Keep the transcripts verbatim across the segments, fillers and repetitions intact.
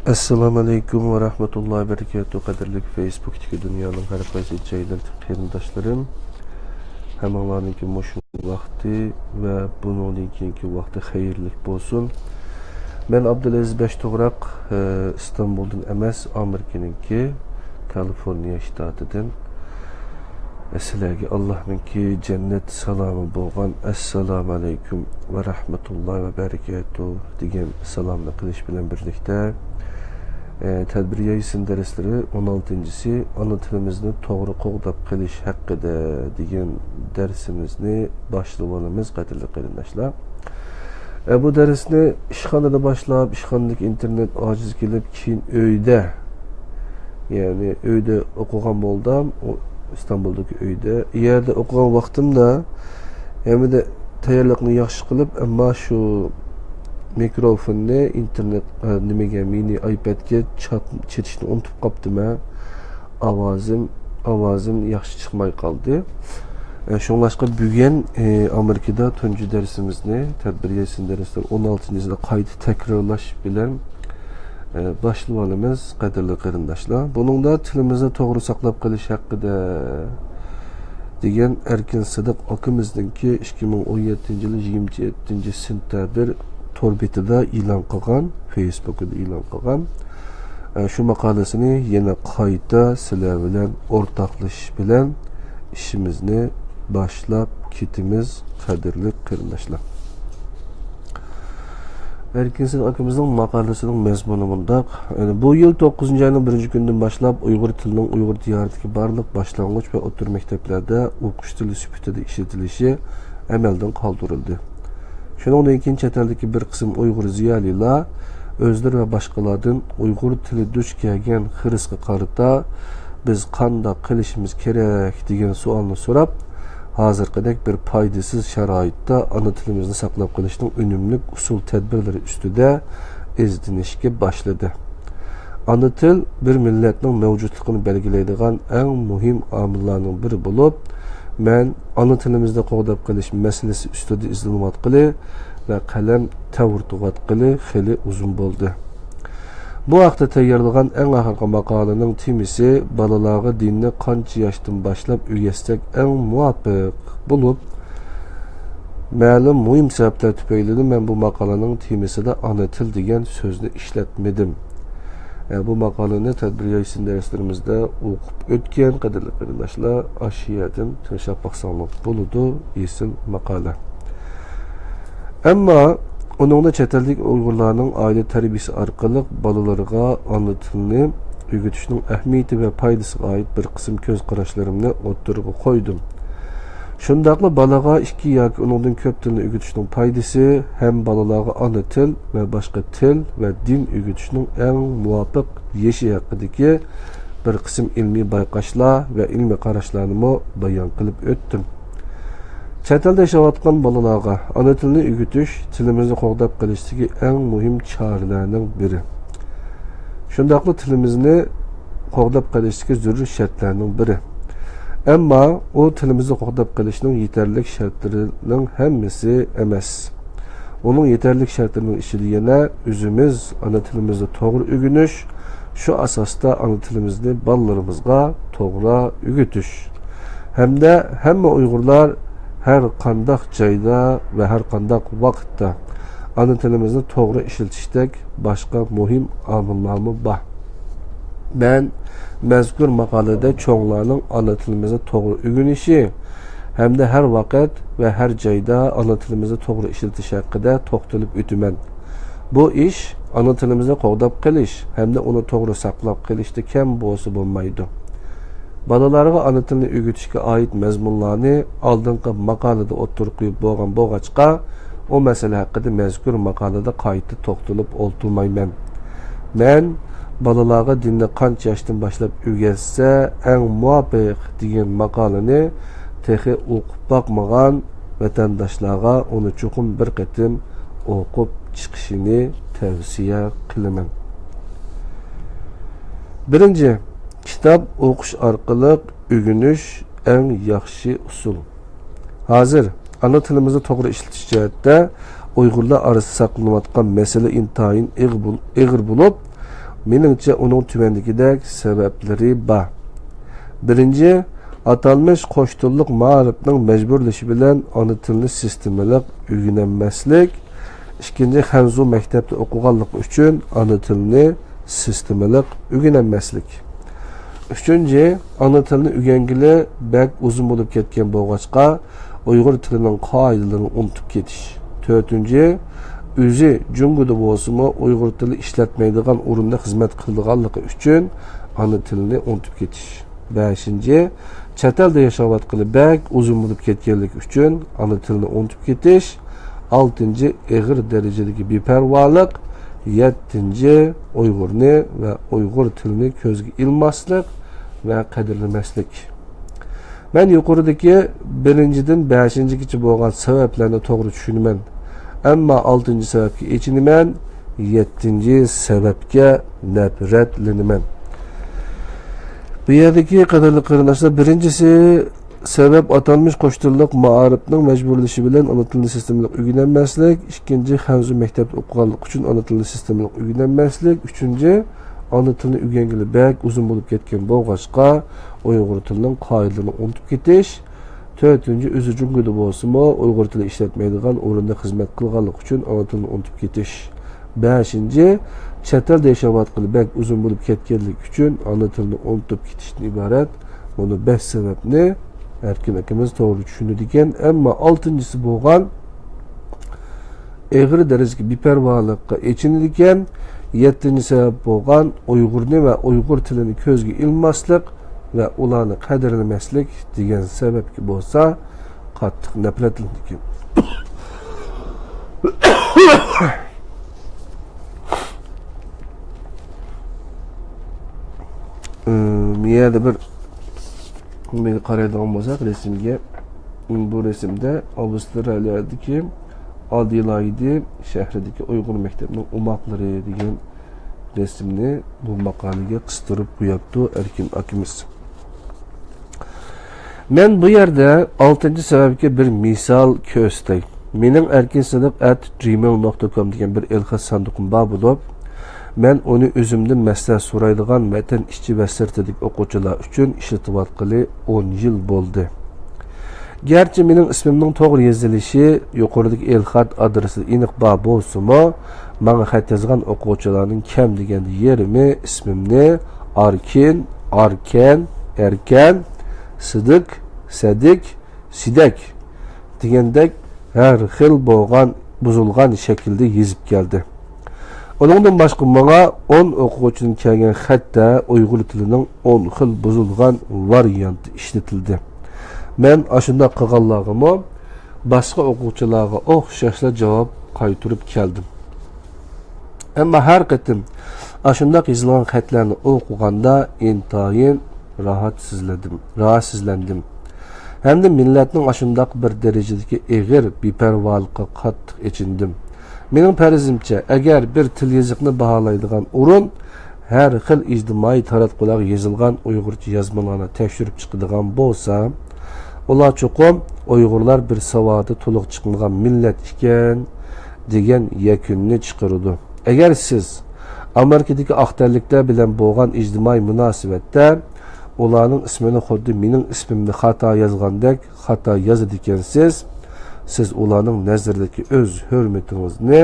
ئەسسالامۇ ئەلەيكۇم ۋە رەھمەتۇللاھى ۋە بەرىكاتۇھ. قەدىرلىك فېيسبۇكتىكى دۇنيانىڭ ھەر قايسى جايلىرىدىكى قېرىنداشلىرىم، ھەممىڭلارنىڭكى مۇشۇ ۋاقتى ۋە بۇنىڭدىن كېيىنكى ۋاقتى خەيرلىك بولسۇن. مەن ئابدۇلئەزىز بەشتوغراق، ئى، ئىستانبۇلدىن ئەمەس، ئامېرىكىنىڭكى كالىفورنىيە شتاتىدىن. سىلەرگە ئاللاھنىڭكى جەننەت سالامى بولغان ئەسسالامۇ ئەلەيكۇم ۋە رەھمەتۇللاھى ۋە بەرىكاتۇھ دېگەن سالامنى قىلىش بىلەن بىرلىكتە، ئە، تەدبىر يايسىن دەرسلىرى ئون ئالتىنچىسى، ئانا تىلىمىزنى توغرا قوغداپ قېلىش ھەققىدە دېگەن دەرسىمىزنى باشلىۋالىمىز، قەدىرلىك قېرىنداشلار. ئە، بۇ دەرسنى ئىشخانىدا باشلاپ، ئىشخانىدىكى ئىنتېرنېت ئاجىز كېلىپ، كېيىن ئۆيدە، يەنى ئۆيدە ئوقۇغان بولدۇم، ئۇ ئىستانبۇلدىكى ئۆيدە. ئۇ يەردە ئوقۇغان ۋاقتىمدا ھەممىدە تەييارلىقنى ياخشى قىلىپ، ئەمما شۇ مىكروفوننى ئىنتېرنېت، ئە، نېمىگە، مىنى ئايپەدكە چات-، چېتىشنى ئۇنتۇپ قاپتىمەن. ئاۋازىم، ئاۋازىم ياخشى چىقماي قالدى. ئە، شۇڭلاشقا بۈگۈن، ئە، ئامېرىكىدا تۇنجى دەرسىمىزنى، تەدبىر يايسىن دەرسلىرى ئون ئالتىنچىسىدا قايتا تەكرارلاش بىلەن، ئە، باشلىۋالىمىز، قەدىرلىك قېرىنداشلار. بۇنىڭدا تىلىمىزنى توغرا ساقلاپ قېلىش ھەققىدە دېگەن ئەركىن سىدىق ئاكىمىزنىڭكى ئىككى مىڭ ئون يەتتىنچى يىلى يىگىرمە يەتتىنچى سېنتەبىر تور بېتىدە ئېلان قىلغان، فېيسبۇكىدا ئېلان قىلغان، ئە، شۇ ماقالىسىنى يەنە قايتا سىلەر بىلەن ئورتاقلىشىش بىلەن ئىشىمىزنى باشلاپ كېتىمىز، قەدىرلىك قېرىنداشلار. ئەركىن سىدىق ئاكىمىزنىڭ ماقالىسىنىڭ مەزمۇنى مۇنداق. بۇ يىل توققۇزىنچى ئاينىڭ بىرىنچى كۈنىدىن باشلاپ ئۇيغۇر تىلىنىڭ ئۇيغۇر دىيارىدىكى بارلىق باشلانغۇچ ۋە ئوتتۇرا مەكتەپلەردە ئوقۇش تىلى سۈپىتىدە ئىشلىتىلىشى ئەمەلدىن قالدۇرۇلدى. شۇنىڭدىن كېيىن چەت ئەلدىكى بىر قىسىم ئۇيغۇر زىيالىيلار ئۆزلىرى ۋە باشقىلاردىن ئۇيغۇر تىلى دۇچ كەلگەن خىرىسقا قارىتا بىز قانداق قىلىشىمىز كېرەك دېگەن سوئالنى سوراپ، ھازىرقىدەك بىر پايدىسىز شارائىتتا ئانا تىلىمىزنى ساقلاپ قېلىشنىڭ ئۈنۈملۈك ئۇسۇل تەدبىرلىرى ئۈستىدە ئىزدىنىشكە باشلىدى. ئانا تىل بىر مىللەتنىڭ مەۋجۇتلۇقىنى بەلگىلەيدىغان ئەڭ مۇھىم ئامىللارنىڭ بىرى بولۇپ، مەن ئانا تىلىمىزنى قوغداپ قېلىش مەسىلىسى ئۈستىدە ئىزدىنىۋاتقىلى ۋە قەلەم تەۋرىتىۋاتقىلى خېلى ئۇزۇن بولدى. بۇ ھەقتە تەييارلىغان ئەڭ ئاخىرقى ماقالىنىڭ تېمىسى بالىلارغا دىننى قانچە ياشتىن باشلاپ ئۆگەتسەك ئەڭ مۇۋاپىق بولۇپ، مەلۇم مۇھىم سەۋەبلەر تۈپەيلىدىن مەن بۇ ماقالىنىڭ تېمىسىدا ئانا تىل دېگەن سۆزنى ئىشلەتمىدىم. ئە، بۇ ماقالىنى تەدبىر يايسىن دەرسلىرىمىزدە ئوقۇپ ئۆتكەن، قەدىرلىك قېرىنداشلار، ئاشۇ يەردىن تىڭشاپ باقساڭلار بولىدۇ، يېسىن ماقالە. ئەمما ئۇنىڭدا چەت ئەلدىكى ئۇيغۇرلارنىڭ ئائىلە تەربىيىسى ئارقىلىق بالىلىرىغا ئانا تىلنى ئۆگىتىشنىڭ ئەھمىيىتى ۋە پايدىسىغا ئائىت بىر قىسىم كۆز قاراشلىرىمنى ئوتتۇرىغا قويدۇم. شۇنداقلا بالىغا ئىككى ياكى ئۇنىڭدىن كۆپ تىلنى ئۆگىتىشنىڭ پايدىسى ھەم بالىلارغا ئانا تىل ۋە باشقا تىل ۋە دىن ئۆگىتىشنىڭ ئەڭ مۇۋاپىق يېشى ھەققىدىكى بىر قىسىم ئىلمىي بايقاشلار ۋە ئىلمىي قاراشلارنىمۇ بايان قىلىپ ئۆتتۈم. چەت ئەلدە ياشاۋاتقان بالىلارغا ئانا تىلنى ئۆگىتىش تىلىمىزنى قوغداپ قېلىشتىكى ئەڭ مۇھىم چارىلەرنىڭ بىرى. شۇنداقلا تىلىمىزنى قوغداپ قېلىشتىكى زۆرۈر شەرتلەرنىڭ بىرى. ئەمما ئۇ تىلىمىزنى قوغداپ قېلىشنىڭ يېتەرلىك شەرتلىرىنىڭ ھەممىسى ئەمەس. ئۇنىڭ يېتەرلىك شەرتلىرىنىڭ ئىچىدە يەنە ئۆزىمىز ئانا تىلىمىزنى توغرا ئۆگىنىش، شۇ ئاساستا ئانا تىلىمىزنى بالىلىرىمىزغا توغرا ئۆگىتىش ھەمدە ھەممە ئۇيغۇرلار ھەر قانداق جايدا ۋە ھەر قانداق ۋاقىتتا ئانا تىلىمىزنى توغرا ئىشلىتىشتەك باشقا مۇھىم ئامىللارمۇ بار. مەن مەزكۇر ماقالىدە چوڭلارنىڭ ئانا تىلىمىزنى توغرا ئۆگىنىشى ھەمدە ھەر ۋاقىت ۋە ھەر جايدا ئانا تىلىمىزنى توغرا ئىشلىتىش ھەققىدە توختىلىپ ئۆتىمەن. بۇ ئىش ئانا تىلىمىزنى قوغداپ قېلىش ھەمدە ئۇنى توغرا ساقلاپ قېلىشتا كەم بولسا بولمايدۇ. بالىلارغا ئانا تىلىنى ئۆگىتىشكە ئائىت مەزمۇنلارنى ئالدىنقى ماقالىدە ئوتتۇرىغا قويۇپ بولغان بولغاچقا، ئۇ مەسىلە ھەققىدە مەزكۇر ماقالىدە قايتا توختىلىپ ئولتۇرمايمەن. مەن بالىلارغا دىننى قانچە ياشتىن باشلاپ ئۆگەتسە ئەڭ مۇۋاپىق دېگەن ماقالىنى تېخى ئوقۇپ باقمىغان ۋەتەنداشلارغا ئۇنى چوقۇم بىر قېتىم ئوقۇپ چىقىشىنى تەۋسىيە قىلىمەن. بىرىنچى، كىتاب ئوقۇش ئارقىلىق ئۆگىنىش ئەڭ ياخشى ئۇسۇل. ھازىر ئانا تىلىمىزنى توغرا ئىشلىتىش جەھەتتە ئۇيغۇرلار ئارىسىدا ساقلىنىۋاتقان مەسىلە ئىنتايىن ئېغ-، ئېغىر بولۇپ، مېنىڭچە، ئۇنىڭ تۆۋەندىكىدەك سەۋەبلىرى بار. بىرىنچى، ئاتالمىش قوش تىللىق مائارىپنىڭ مەجبۇرلىشى بىلەن ئانا تىلنى سىستېمىلىق ئۆگىنەلمەسلىك. ئىككىنچى، خەنزۇ مەكتەپتە ئوقۇغانلىقى ئۈچۈن ئانا تىلنى سىستېمىلىق ئۆگىنەلمەسلىك. ئۈچىنچى، ئانا تىلنى ئۆگەنگىلى بەك ئۇزۇن بولۇپ كەتكەن بولغاچقا، ئۇيغۇر تىلىنىڭ قائىدىلىرىنى ئۇنتۇپ كېتىش. تۆتىنچى، ئۆزى جۇڭگودا بولسىمۇ، ئۇيغۇر تىلى ئىشلەتمەيدىغان ئورۇندا خىزمەت قىلىدىغانلىقى ئۈچۈن ئانا تىلىنى ئۇنتۇپ كېتىش. بەشىنچى، چەت ئەلدە ياشاۋاتقىلى بەك ئۇزۇن بولۇپ كەتكەنلىكى ئۈچۈن ئانا تىلىنى ئۇنتۇپ كېتىش. ئالتىنچى، ئېغىر دەرىجىدىكى بىپەرۋالىق. يەتتىنچى، ئۇيغۇرنى ۋە ئۇيغۇر تىلىنى كۆزگە ئىلماسلىق ۋە قەدىرلىمەسلىك. مەن يۇقىرىدىكى بىرىنچىدىن بەشىنچىگىچە بولغان سەۋەبلەرنى توغرا چۈشىنىمەن. ئەمما ئالتىنچى سەۋەبكە ئېچىنىمەن، يەتتىنچى سەۋەبكە نەپرەتلىنىمەن. بۇ يەردىكى قەدىرلىك قېرىنداشلار، بىرىنچىسى، سەۋەب ئاتالمىش قوش تىللىق مائارىپنىڭ مەجبۇرلىشى بىلەن ئانا تىلنى سىستېمىلىق ئۆگىنەلمەسلىك، ئىككىنچى، خەنزۇ مەكتەپتە ئوقۇغانلىقى ئۈچۈن ئانا تىلنى سىستېمىلىق ئۆگىنەلمەسلىك، ئۈچىنچى، ئانا تىلنى ئۆگەنگىلى بەك ئۇزۇن بولۇپ كەتكەن بولغاچقا، ئۇيغۇر تىلىنىڭ قائىدىلىرىنى ئۇنتۇپ كېتىش، تۆتىنچى، ئۆزى جۇڭگودا بولسىمۇ، ئۇيغۇر تىلى ئىشلەتمەيدىغان ئورۇندا خىزمەت قىلغانلىقى ئۈچۈن ئانا تىلىنى ئۇنتۇپ كېتىش. بەشىنچى، چەت ئەلدە ياشاۋاتقىلى بەك ئۇزۇن بولۇپ كەتكەنلىكى ئۈچۈن ئانا تىلنى ئۇنتۇپ كېتىشتىن ئىبارەت. بۇنى بەش سەۋەبنى ئەركىن ئاكىمىز توغرا چۈشىنىدىكەن. ئەمما ئالتىنچىسى بولغان ئېغىر دەرىجىدىكى بىپەرۋالىققا ئېچىنىدىكەن. يەتتىنچى سەۋەب بولغان ئۇيغۇرنى ۋە ئۇيغۇر تىلىنى كۆزگە ئىلماسلىق ۋە ئۇلارنى قەدىرلىمەسلىك دېگەن سەۋەبكە بولسا قاتتىق نەپرەتلىنىدىكەن. ئىم، يەنە بىر نېمىگە قارايدىغان بولساق، رەسىمگە، بۇ رەسىمدە ئاۋسترالىيەدىكى ئادېلايدې شەھىرىدىكى ئۇيغۇر مەكتەپنىڭ ئوماقلىرى دېگەن رەسىمنى بۇ ماقالىگە قىستۇرۇپ قويۇپتۇ ئەركىن ئاكىمىز. مەن بۇ يەردە ئالتىنچى سەۋەبكە بىر مىسال كۆرسىتەي. مېنىڭ ئەركىن سىدىق ئەت جىمېيل نۇقتا كوم دېگەن بىر ئېلخەت ساندۇقۇم بار بولۇپ، مەن ئۇنى ئۆزۈمدىن مەسلىھەت سورايدىغان ۋەتەن ئىچى ۋە سىرتىدىكى ئوقۇغۇچىلار ئۈچۈن ئىشلىتىۋاتقىلى ئون يىل بولدى. گەرچە مېنىڭ ئىسمىمنىڭ توغرا يېزىلىشى يۇقىرىدىكى ئېلخەت ئادرېسىدا ئېنىق بار بولسىمۇ، ماڭا خەت يازغان ئوقۇغۇچىلارنىڭ كەم دېگەندە يېرىمى ئىسمىمنى ئاركىن، ئاركەن، ئەركەن، سىدىق، سەدىك، سىدەك دېگەندەك ھەر خىل بولغان، بۇزۇلغان شەكىلدە يېزىپ كەلدى. ئۇنىڭدىن باشقا ماڭا ئون ئوقۇغۇچىدىن كەلگەن خەتتە ئۇيغۇر تىلىنىڭ ئون خىل بۇزۇلغان ۋارىيانتى ئىشلىتىلدى. مەن ئاشۇنداق قىلغانلارغىمۇ باشقا ئوقۇغۇچىلارغا ئوخشاشلا جاۋاب قايتۇرۇپ كەلدىم. ئەمما ھەر قېتىم ئاشۇنداق يېزىلغان خەتلەرنى ئوقۇغاندا ئىنتايىن راھەتسىزلەندىم، راھەتسىزلەندىم. ھەمدە مىللەتنىڭ ئاشۇنداق بىر دەرىجىدىكى ئېغىر بىپەرۋالىقىغا قاتتىق ئېچىندىم. مېنىڭ پەرىزىمچە، ئەگەر بىر تىل يېزىقنى باھالايدىغان ئورۇن ھەر خىل ئىجتىمائىي تاراتقۇلارغا يېزىلغان ئۇيغۇرچە يازمىلارنى تەكشۈرۈپ چىقىدىغان بولسا، ئۇلار چوقۇم ئۇيغۇرلار بىر ساۋاتى تولۇق چىقمىغان مىللەت ئىكەن، دېگەن يەكۈننى چىقىرىدۇ. ئەگەر سىز ئامېرىكىدىكى ئاق تەنلىكلەر بىلەن بولغان ئىجتىمائىي مۇناسىۋەتتە ئۇلارنىڭ ئىسمىنى خۇددى مېنىڭ ئىسمىمنى خاتا يازغاندەك خاتا يازىدىكەنسىز، سىز ئۇلارنىڭ نەزىرىدىكى ئۆز ھۆرمىتىڭىزنى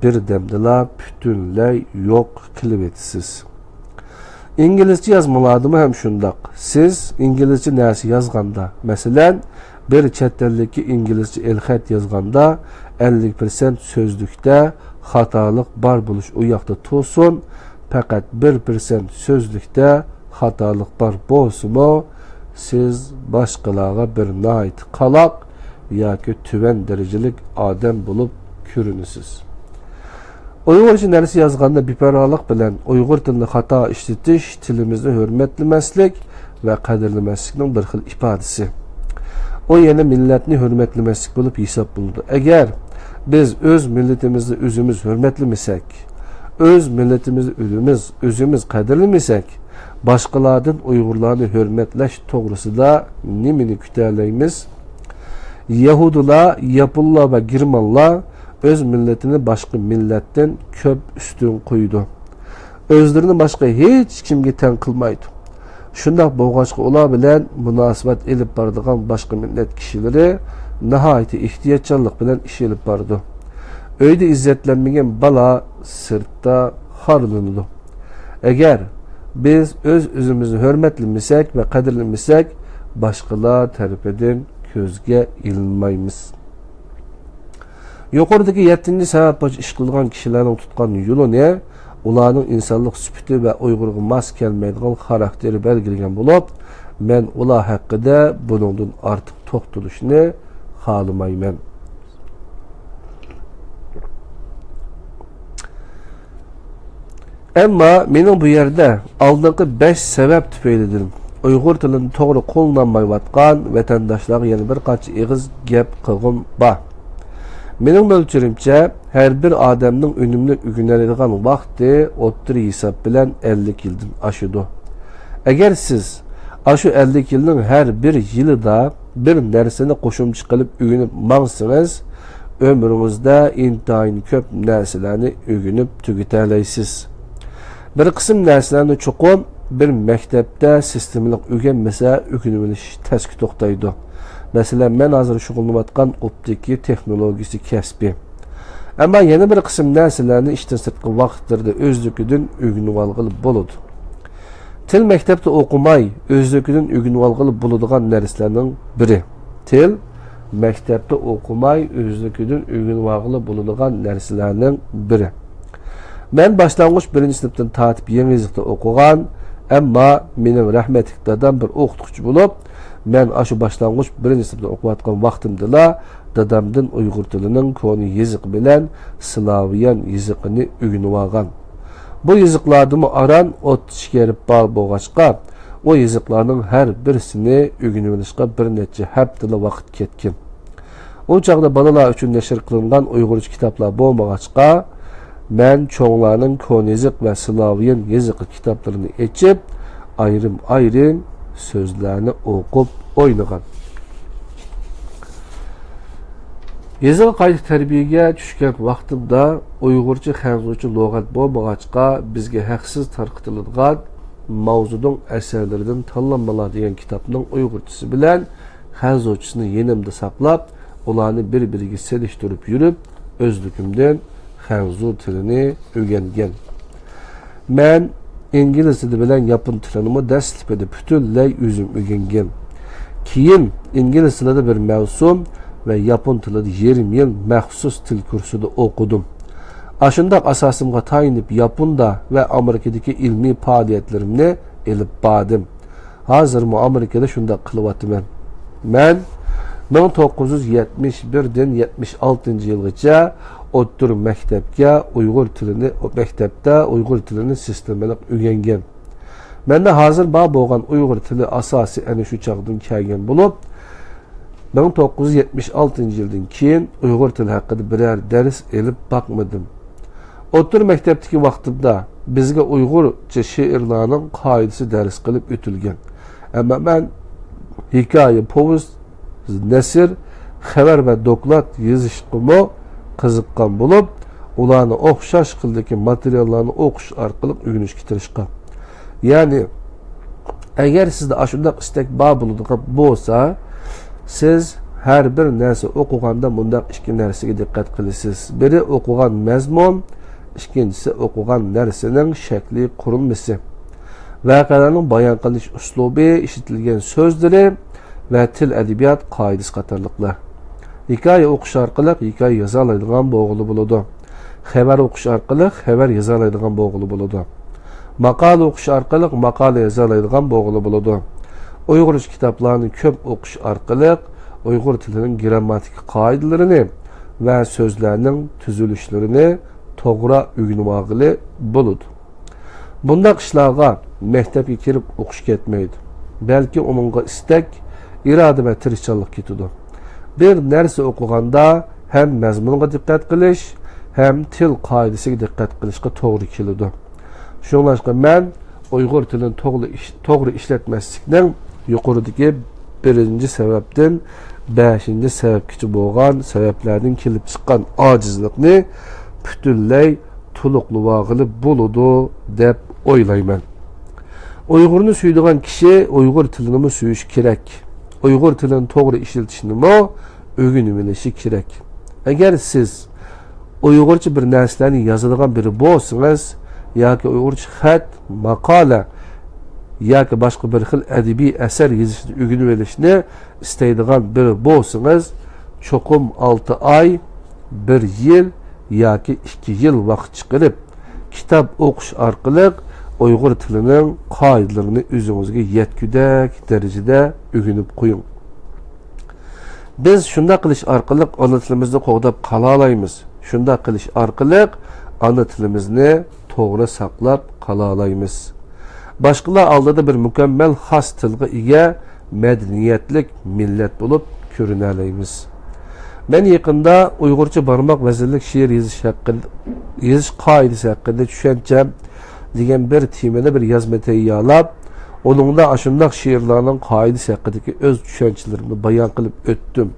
بىردەمدىلا پۈتۈنلەي يوق قىلىۋېتىسىز. ئىنگلىزچە يازمىلاردىمۇ ھەم شۇنداق. سىز ئىنگلىزچە نەرسە يازغاندا، مەسىلەن، بىر چەت ئەللىككە ئىنگلىزچە ئېلخەت يازغاندا، ئەللىك پىرسەنت سۆزلۈكتە خاتالىق بار بولۇش ئۇ ياقتا تۇرسۇن، پەقەت بىر پىرسەنت سۆزلۈكتە خاتالىق بار بولسىمۇ، سىز باشقىلارغا بىر ناھايىتى قالاق ياكى تۆۋەن دەرىجىلىك ئادەم بولۇپ كۆرۈنىسىز. ئۇيغۇرچە نەرسە يازغاندا بىپەرۋالىق بىلەن ئۇيغۇر تىلىنى خاتا ئىشلىتىش تىلىمىزنى ھۆرمەتلىمەسلىك ۋە قەدىرلىمەسلىكنىڭ بىر خىل ئىپادىسى. ئۇ يەنە مىللەتنى ھۆرمەتلىمەسلىك بولۇپ ھېسابلىنىدۇ. ئەگەر بىز ئۆز مىللىتىمىزنى ئۆزىمىز ھۆرمەتلىمىسەك، ئۆز مىللىتىمىزنى ئۆزىمىز، ئۆزىمىز قەدىرلىمىسەك، باشقىلاردىن ئۇيغۇرلارنى ھۆرمەتلەش توغرىسىدا نېمىنى كۈتەلەيمىز؟ يەھۇدىيلار، ياپونلار ۋە گېرمانلار ئۆز مىللىتىنى باشقا مىللەتتىن كۆپ ئۈستۈن قويىدۇ. ئۆزلىرىنى باشقا ھېچ كىمگە تەڭ قىلمايدۇ. شۇنداق بولغاچقا، ئۇلار بىلەن مۇناسىۋەت ئېلىپ بارىدىغان باشقا مىللەت كىشىلىرى ناھايىتى ئېھتىياتچانلىق بىلەن ئىش ئېلىپ بارىدۇ. ئۆيدە ئىززەتلەنمىگەن بالا سىرتتا خارلىنىدۇ. ئەگەر بىز ئۆز-ئۆزىمىزنى ھۆرمەتلىمىسەك ۋە قەدىرلىمىسەك، باشقىلار تەرىپىدىن كۆزگە ئىلىنمايمىز. يۇقىرىدىكى يەتتىنچى سەۋەب بويىچە ئىش قىلىدىغان كىشىلەرنىڭ تۇتقان يولىنى ئۇلارنىڭ ئىنسانلىق سۈپىتى ۋە ئۇيغۇرغا ماس كەلمەيدىغان خاراكتېرى بەلگىلىگەن بولۇپ، مەن ئۇلار ھەققىدە بۇنىڭدىن ئارتۇق توختىلىشنى خالىمايمەن. ئەمما مېنىڭ بۇ يەردە ئالدىنقى بەش سەۋەب تۈپەيلىدىن ئۇيغۇر تىلىنى توغرا قوللىنالمايۋاتقان ۋەتەنداشلارغا يەنە بىر قانچە ئېغىز گەپ قىلغۇم بار. مېنىڭ مۆلچىرىمچە، ھەر بىر ئادەمنىڭ ئۈنۈملۈك ئۆگىنەلەيدىغان ۋاقتى ئوتتۇرا ھېساب بىلەن ئەللىك يىلدىن ئاشىدۇ. ئەگەر سىز ئاشۇ ئەللىك يىلنىڭ ھەر بىر يىلىدا بىر نەرسىنى قوشۇمچە قىلىپ ئۆگىنىپ ماڭسىڭىز، ئۆمرىڭىزدە ئىنتايىن كۆپ نەرسىلەرنى ئۆگىنىپ تۈگىتەلەيسىز. بىر قىسىم نەرسىلەرنى چوقۇم بىر مەكتەپتە سىستېمىلىق ئۆگەنمىسە، ئۆگىنىۋېلىش تەسكە توختايدۇ. مەسىلەن، مەن ھازىر شۇغۇللىنىۋاتقان ئوپتىكا تېخنولوگىيىسى كەسپى. ئەمما يەنە بىر قىسىم نەرسىلەرنى ئىشتىن سىرتقى ۋاقىتلىرىدا ئۆزلۈكىدىن ئۆگىنىۋالغىلى بولىدۇ. تىل مەكتەپتە ئوقۇماي، ئۆزلۈكىدىن ئۆگىنىۋالغىلى بولىدىغان نەرسىلەرنىڭ بىرى. تىل مەكتەپتە ئوقۇماي، ئۆزلۈكىدىن ئۆگىنىۋالغىلى بولىدىغان نەرسىلەرنىڭ بىرى. مەن باشلانغۇچ بىرىنچى سىنىپتىن تارتىپ يېڭى يېزىقتا ئوقۇغان، ئەمما مېنىڭ رەھمەتلىك دادام بىر ئوقۇتقۇچى بولۇپ، مەن ئاشۇ باشلانغۇچ بىرىنچى سىنىپتا ئوقۇۋاتقان ۋاقتىمدىلا دادامدىن ئۇيغۇر تىلىنىڭ كونا يېزىقى بىلەن سلاۋيان يېزىقىنى ئۆگىنىۋالغان. بۇ يېزىقلاردىمۇ ئاران ئوتتۇز ئىككى ھەرپ بار بولغاچقا، ئۇ يېزىقلارنىڭ ھەر بىرسىنى ئۆگىنىۋېلىشقا بىر نەچچە ھەپتىلا ۋاقىت كەتكەن. ئۇ چاغدا بالىلار ئۈچۈن نەشر قىلىنغان ئۇيغۇرچە كىتابلار بولمىغاچقا، مەن چوڭلارنىڭ كونا يېزىق ۋە سلاۋيان يېزىقى كىتابلىرىنى ئېچىپ، ئايرىم-ئايرىم سۆزلەرنى ئوقۇپ ئوينىغان. يېزىغا قايتا تەربىيەگە چۈشكەن ۋاقتىمدا ئۇيغۇرچە، خەنزۇچە لۇغەت بولمىغاچقا، بىزگە ھەقسىز تارقىتىلىدىغان ماۋزۇدۇڭ ئەسەرلىرىدىن تاللانمىلار دېگەن كىتابنىڭ ئۇيغۇرچىسى بىلەن خەنزۇچىسىنى يېنىمدا ساقلاپ، ئۇلارنى بىر-بىرىگە سېلىشتۇرۇپ يۈرۈپ، ئۆزلۈكۈمدىن خەنزۇ تىلىنى ئۆگەنگەن. مەن ئىنگلىز تىلى بىلەن ياپون تىلىنىمۇ دەسلىپىدە پۈتۈنلەي ئۆزۈم ئۆگەنگەن. كېيىن ئىنگلىز تىلىدا بىر مەۋسۇم ۋە ياپون تىلىدا يېرىم يىل مەخسۇس تىل كۇرسىدا ئوقۇدۇم. ئاشۇنداق ئاساسىمغا تايىنىپ ياپوندا ۋە ئامېرىكىدىكى ئىلمىي پائالىيەتلىرىمنى ئېلىپ باردىم. ھازىرمۇ ئامېرىكىدا شۇنداق قىلىۋاتىمەن. مەن مىڭ توققۇز يۈز يەتمىش بىردىن يەتمىش ئالتىنچى يىلغىچە ئوتتۇرا مەكتەپكە ئۇيغۇر تىلىنى، مەكتەپتە ئۇيغۇر تىلىنى سىستېمىلىق ئۆگەنگەن. مەندە ھازىر بار بولغان ئۇيغۇر تىلى ئاساسى ئەنە شۇ چاغدىن كەلگەن بولۇپ، مىڭ توققۇز يۈز يەتمىش ئالتىنچى يىلدىن كېيىن ئۇيغۇر تىلى ھەققىدە بىرەر دەرس ئېلىپ باقمىدىم. ئوتتۇرا مەكتەپتىكى ۋاقتىمدا بىزگە ئۇيغۇرچە شېئىرلارنىڭ قائىدىسى دەرس قىلىپ ئۆتۈلگەن. ئەمما مەن ھېكايە، پوۋېست، نەسر، خەۋەر ۋە دوكلات يېزىشقىمۇ قىزىققان بولۇپ، ئۇلارنى ئوخشاش خىلدىكى ماتېرىياللارنى ئوقۇش ئارقىلىق ئۆگىنىشكە تىرىشقان. يەنى، ئەگەر سىزدە ئاشۇنداق ئىستەك بار بولىدىغان بولسا، سىز ھەر بىر نەرسە ئوقۇغاندا مۇنداق ئىككى نەرسىگە دىققەت قىلىسىز. بىرى ئوقۇغان مەزمۇن، ئىككىنچىسى ئوقۇغان نەرسىنىڭ شەكلىي قۇرۇلمىسى، ۋەقەلەرنىڭ بايان قىلىنىش ئۇسلۇبى، ئىشلىتىلگەن سۆزلىرى ۋە تىل ئەدەبىيات قائىدىسى قاتارلىقلار. ھېكايە ئوقۇش ئارقىلىق ھېكايە يازالايدىغان بولغىلى بولىدۇ. خەۋەر ئوقۇش ئارقىلىق خەۋەر يازالايدىغان بولغىلى بولىدۇ. ماقالە ئوقۇش ئارقىلىق ماقالە يازالايدىغان بولغىلى بولىدۇ. ئۇيغۇرچە كىتابلارنى كۆپ ئوقۇش ئارقىلىق ئۇيغۇر تىلىنىڭ گىرامماتىكا قائىدىلىرىنى ۋە سۆزلەرنىڭ تۈزۈلۈشلىرىنى توغرا ئۆگىنىۋالغىلى بولىدۇ. بۇنداق ئىشلارغا مەكتەپكە كىرىپ ئوقۇش كەتمەيدۇ، بەلكى ئۇنىڭغا ئىستەك، ئىرادە ۋە تىرىشچانلىق كېتىدۇ. بىر نەرسە ئوقۇغاندا ھەم مەزمۇنغا دىققەت قىلىش، ھەم تىل قائىدىسىگە دىققەت قىلىشقا توغرا كېلىدۇ. شۇڭلاشقا مەن ئۇيغۇر تىلىنى توغرا ئىش-، توغرا ئىشلەتمەسلىكنىڭ يۇقىرىدىكى بىرىنچى سەۋەبتىن بەشىنچى سەۋەبكىچە بولغان سەۋەبلەردىن كېلىپ چىققان ئاجىزلىقنى پۈتۈنلەي تولۇقلىۋالغىلى بولىدۇ دەپ ئويلايمەن. ئۇيغۇرنى سۆيىدىغان كىشى ئۇيغۇر تىلىنىمۇ سۆيۈشى كېرەك. ئۇيغۇر تىلىنى توغرا ئىشلىتىشنىمۇ ئۆگىنىۋېلىشى كېرەك. ئەگەر سىز ئۇيغۇرچە بىر نەرسىلەرنى يازىدىغان بىرى بولسىڭىز ياكى ئۇيغۇرچە خەت، ماقالە ياكى باشقا بىر خىل ئەدەبىي ئەسەر يېزىشنى ئۆگىنىۋېلىشنى ئىستەيدىغان بىرى بولسىڭىز، چوقۇم ئالتە ئاي، بىر يىل ياكى ئىككى يىل ۋاقىت چىقىرىپ، كىتاب ئوقۇش ئارقىلىق ئۇيغۇر تىلىنىڭ قائىدىلىرىنى ئۆزىڭىزگە يەتكۈدەك دەرىجىدە ئۆگىنىپ قويۇڭ. بىز شۇنداق قىلىش ئارقىلىق ئانا تىلىمىزنى قوغداپ قالالايمىز. شۇنداق قىلىش ئارقىلىق ئانا تىلىمىزنى توغرا ساقلاپ قالالايمىز. باشقىلار ئالدىدا بىر مۇكەممەل خاس تىلغا ئىگە مەدەنىيەتلىك مىللەت بولۇپ كۆرۈنەلەيمىز. مەن يېقىندا ئۇيغۇرچە بارماق ۋەزىنلىك شېئىر يېزىش ھەققىدە، يېزىش قائىدىسى ھەققىدە چۈشەنچەم دېگەن بىر تېمىدا بىر يازما تەييارلاپ، ئۇنىڭدا ئاشۇنداق شېئىرلارنىڭ قائىدىسى ھەققىدىكى ئۆز چۈشەنچىلىرىمنى بايان قىلىپ ئۆتتۈم.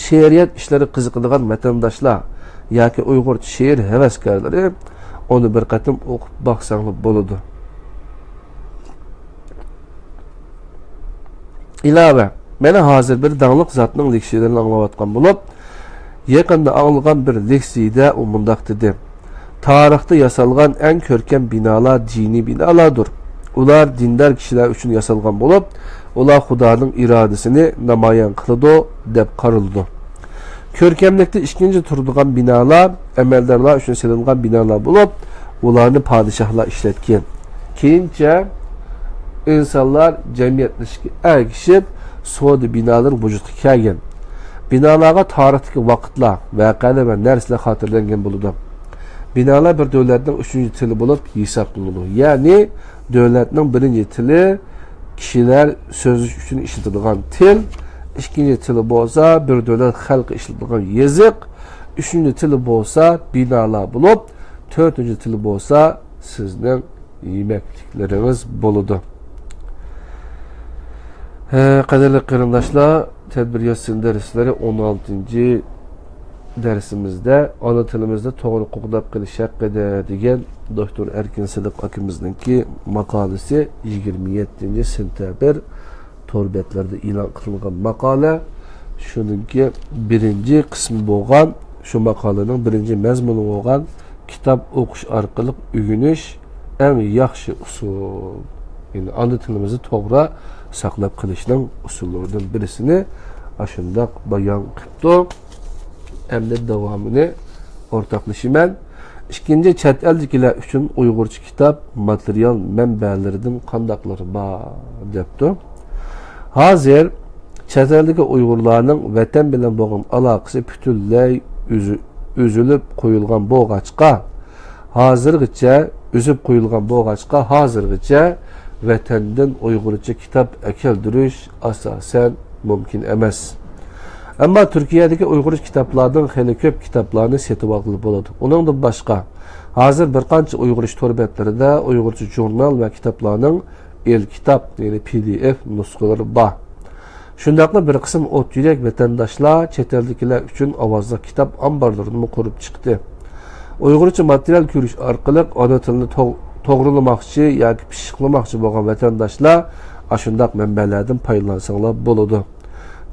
شېئىرىيەت ئىشلىرىغا قىزىقىدىغان ۋەتەنداشلار ياكى ئۇيغۇرچە شېئىر ھەۋەسكارلىرى ئۇنى بىر قېتىم ئوقۇپ باقساڭلار بولىدۇ. ئىلاۋە، مانا ھازىر بىر داڭلىق زاتنىڭ لېكسىيىلىرىنى ئاڭلاۋاتقان بولۇپ، يېقىندا ئاڭلىغان بىر لېكسىيىدە ئۇ مۇنداق دېدى: تارىختا ياسالغان ئەڭ كۆركەم بىنالار دىنىي بىنالاردۇر. ئۇلار دىندار كىشىلەر ئۈچۈن ياسالغان بولۇپ، ئۇلار خۇدانىڭ ئىرادىسىنى نامايان قىلىدۇ، دەپ قارىلىدۇ. كۆركەملىكتە ئىككىنچى تۇرىدىغان بىنالار ئەمەلدارلار ئۈچۈن سېلىنغان بىنالار بولۇپ، ئۇلارنى پادىشاھلار ئىشلەتكەن. كېيىنچە ئىنسانلار جەمئىيەتلىشىشكە ئەگىشىپ، سودا بىنالىرى ۋۇجۇدقا كەلگەن. بىنالارغا تارىختىكى ۋاقىتلار، ۋەقەلەر ۋە نەرسىلەر خاتىرىلەنگەن بولىدۇ. بىنالار بىر دۆلەتنىڭ ئۈچىنچى تىلى بولۇپ ھېسابلىنىدۇ. يەنى دۆلەتنىڭ بىرىنچى تىلى كىشىلەر سۆزلىشىش ئۈچۈن ئىشلىتىدىغان تىل، ئىككىنچى تىلى بولسا بىر دۆلەت خەلقى ئىشلىتىدىغان يېزىق، ئۈچىنچى تىلى بولسا بىنالار بولۇپ، تۆتىنچى تىلى بولسا سىزنىڭ يېمەكلىكلىرىڭىز بولىدۇ. ھە، قەدىرلىك قېرىنداشلار، تەدبىر يازسۇن دەرسلىرى ئون ئالتىنچى دەرسىمىزدە ئانا تىلىمىزنى توغرا قوغداپ قېلىش ھەققىدە دېگەن دوكتور ئەركىن سىدىق ئاكىمىزنىڭكى ماقالىسى، يىگىرمە يەتتىنچى سېنتەبىر تور بەتلىرىدە ئېلان قىلىنغان ماقالە. شۇنىڭكى بىرىنچى قىسمى بولغان، شۇ ماقالىنىڭ بىرىنچى مەزمۇنى بولغان كىتاب ئوقۇش ئارقىلىق ئۆگىنىش ئەڭ ياخشى ئۇسۇل. يەنى ئانا تىلىمىزنى توغرا ساقلاپ قېلىشنىڭ ئۇسۇللىرىدىن بىرسىنى ئاشۇنداق بايان قىپتۇ. ئەمدى داۋامىنى ئورتاقلىشىمەن. ئىككىنچى، چەت ئەلدىكىلەر ئۈچۈن ئۇيغۇرچە كىتاب ماتېرىيال مەنبەلىرىدىن قانداقلىرى بار، دەپتۇ. ھازىر چەت ئەلدىكى ئۇيغۇرلارنىڭ ۋەتەن بىلەن بولغان ئالاقىسى پۈتۈنلەي ئۈزۈ-، ئۈزۈلۈپ قويۇلغان بولغاچقا، ھازىرغىچە ئۈزۈپ قويۇلغان بولغاچقا، ھازىرغىچە ۋەتەندىن ئۇيغۇرچە كىتاب ئەكەلدۈرۈش ئاساسەن مۇمكىن ئەمەس. ئەمما تۈركىيەدىكى ئۇيغۇرچە كىتابلاردىن خېلى كۆپ كىتابلارنى سېتىۋالغىلى بولىدۇ. ئۇنىڭدىن باشقا، ھازىر بىر قانچە ئۇيغۇرچە تور بەتلىرىدە ئۇيغۇرچە ژۇرنال ۋە كىتابلارنىڭ ئېلكىتاب، يەنى پى دى ئېف نۇسخىلىرى بار. شۇنداقلا بىر قىسىم ئوت يۈرەك ۋەتەنداشلار چەت ئەلدىكىلەر ئۈچۈن ئاۋازلىق كىتاب ئامبارلىرىنىمۇ قۇرۇپ چىقتى. ئۇيغۇرچە ماتېرىيال كۆرۈش ئارقىلىق ئانا تىلنى توغ-، توغرىلىماقچى ياكى پىششىقلىماقچى بولغان ۋەتەنداشلار ئاشۇنداق مەنبەلەردىن پايدىلانساڭلار بولىدۇ.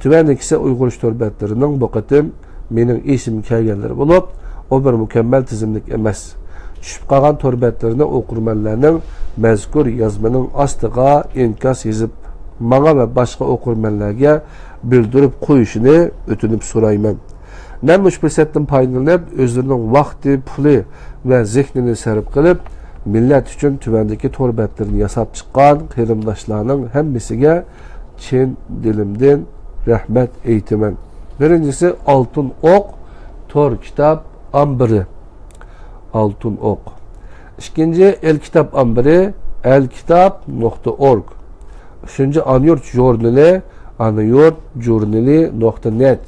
تۆۋەندىكىسى ئۇيغۇرچە تور بەتلىرىنىڭ بۇ قېتىم مېنىڭ ئېسىمگە كەلگەنلىرى بولۇپ، ئۇ بىر مۇكەممەل تىزىملىك ئەمەس. چۈشۈپ قالغان تور بەتلىرىنى ئوقۇرمەنلەرنىڭ مەزكۇر يازمىنىڭ ئاستىغا ئىنكاس يېزىپ، ماڭا ۋە باشقا ئوقۇرمەنلەرگە بىلدۈرۈپ قويۇشىنى ئۆتۈنۈپ سورايمەن. مەن مۇشۇ پۇرسەتتىن پايدىلىنىپ، ئۆزلىرىنىڭ ۋاقتى، پۇلى ۋە زېھنىنى سەرپ قىلىپ، مىللەت ئۈچۈن تۆۋەندىكى تور بەتلىرىنى ياساپ چىققان قېرىنداشلارنىڭ ھەممىسىگە چىن دىلىمدىن رەھمەت ئېيتىمەن. بىرىنچىسى، ئالتۇن ئوق تور كىتاب ئامبىرى. ئالتۇن ئوق. ئىككىنچى، ئېلكىتاب ئامبىرى، ئەلكىتاب نۇقتا ئورگ. ئۈچىنچى، ئانىيۇرت ژۇرنىلى، ئانىيۇرت ژۇرنىلى نۇقتا نەت.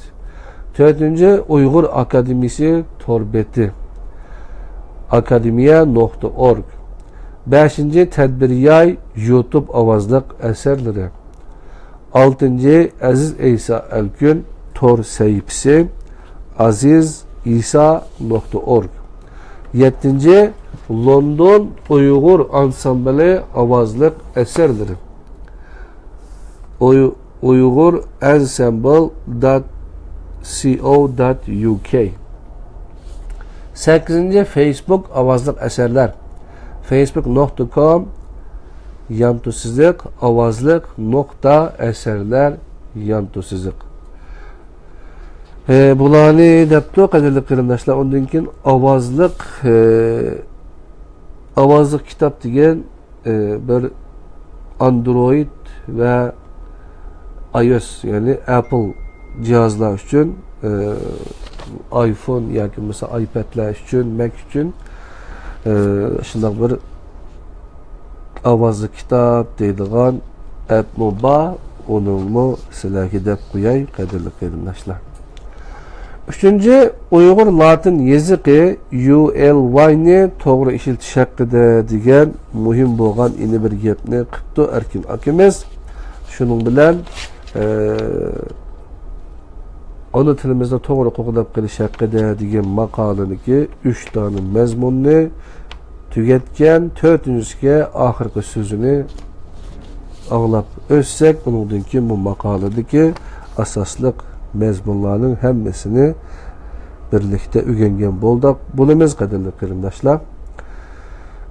تۆتىنچى، ئۇيغۇر ئاكادېمىيىسى تور بېتى، ئاكادېمىيە نۇقتا ئورگ. بەشىنچى، تەدبىرىياي يۇتۇب ئاۋازلىق ئەسەرلىرى. ئالتىنچى، ئەزىز ئەيسا ئەلكۈن تور سەھىپىسى، ئازىز ئىسا نۇقتا ئورگ. يەتتىنچى، لوندون ئۇيغۇر ئانسامبىلى ئاۋازلىق ئەسەرلىرى. ئۇي-، ئۇيغۇر ئەنسەمبىل دات سى ئو دات يۇ كەي. سەككىزىنچى، فېيسبۇك ئاۋازلىق ئەسەرلەر. فېيسبۇك نۇقتا كوم يانتۇ سىزىق ئاۋازلىق نۇقتا ئەسەرلەر يانتۇ سىزىق. ئە، بۇلارنى دەپتۇ، قەدىرلىك قېرىنداشلار. ئۇندىن كېيىن ئاۋازلىق، ئە، ئاۋازلىق كىتاب دېگەن، ئە، بىر ئاندرويد ۋە ئاي ئو ئېس، يەنى ئەپل جىھازلار ئۈچۈن، ئە، ئايفون ياكى بولمىسا ئايپەدلەر ئۈچۈن، مەك ئۈچۈن، ئە، شۇنداق بىر ئاۋازلىق كىتاب دەيدىغان ئەپمۇ بار، ئۇنىڭمۇ سىلەرگە دەپ قوياي، قەدىرلىك قېرىنداشلار. ئۈچىنچى، ئۇيغۇر لاتىن يېزىقى يۇ ئېل ۋاي نى توغرا ئىشلىتىش ھەققىدە دېگەن مۇھىم بولغان يەنە بىر گەپنى قىپتۇ ئەركىن ئاكىمىز. شۇنىڭ بىلەن، ئە، ئانا تىلىمىزنى توغرا قوغداپ قېلىش ھەققىدە دېگەن ماقالىنىڭكى ئۈچ دانە مەزمۇننى تۈگەتكەن، تۆتىنچىسىگە ئاخىرقى سۆزىنى ئاڭلاپ ئۆتسەك، ئۇنىڭدىن كېيىن بۇ ماقالىدىكى ئاساسلىق مەزمۇنلارنىڭ ھەممىسىنى بىرلىكتە ئۆگەنگەن بولدۇق، بولىمىز، قەدىرلىك قېرىنداشلار.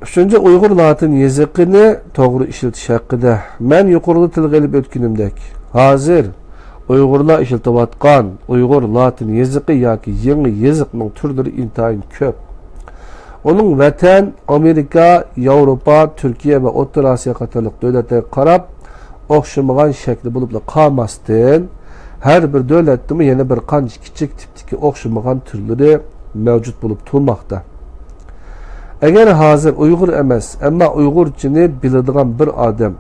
ئۈچىنچى، ئۇيغۇر لاتىن يېزىقىنى توغرا ئىشلىتىش ھەققىدە. مەن يۇقىرىدا تىلغا ئېلىپ ئۆتكىنىمدەك، ھازىر ئۇيغۇرلار ئىشلىتىۋاتقان ئۇيغۇر لاتىن يېزىقى ياكى يېڭى يېزىقنىڭ تۈرلىرى ئىنتايىن كۆپ. ئۇنىڭ ۋەتەن، ئامېرىكا، ياۋروپا، تۈركىيە ۋە ئوتتۇرا ئاسىيا قاتارلىق دۆلەتلەرگە قاراپ ئوخشىمىغان شەكلى بولۇپلا قالماستىن، ھەر بىر دۆلەتتىمۇ يەنە بىر قانچە كىچىك تىپتىكى ئوخشىمىغان تۈرلىرى مەۋجۇت بولۇپ تۇرماقتا. ئەگەر ھازىر ئۇيغۇر ئەمەس، ئەمما ئۇيغۇرچىنى بىلىدىغان بىر ئادەم